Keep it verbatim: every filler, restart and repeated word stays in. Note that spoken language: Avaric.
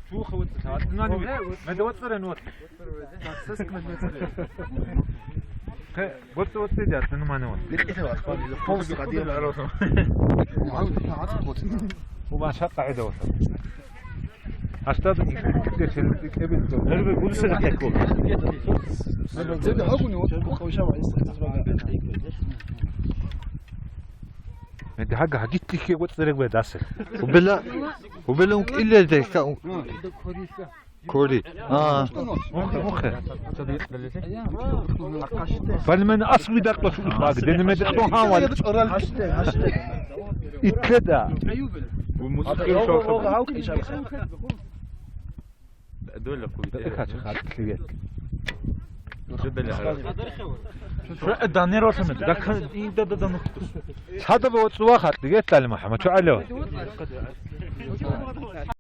Чуха вуцӀа, вуцӀа. Хе, вуцӀа, вуцӀа, дядь, ну, мане вуцӀа. Полностью къадир. Ху башха къагӀида вуцӀа. Гьаштад кье-, кье-, кье-, кье-, кье-, Гьеб гьагуни, вот, бухъа вишав гьайс. Гьеб гьага гьагитлъи ккего цӀерегбе дасел. Убела, убела ункӀилел дехьа ун-, кори. А. Мухе, мухе. Балмен асли дакъа шулхъаги, дени медекъон гьавал. Итледа. Доля куй. Данер валъана, дакка инда да данухтус. Садаб оцӀуа хатӀ, гетӀали МухӀаммад, чугӀалев.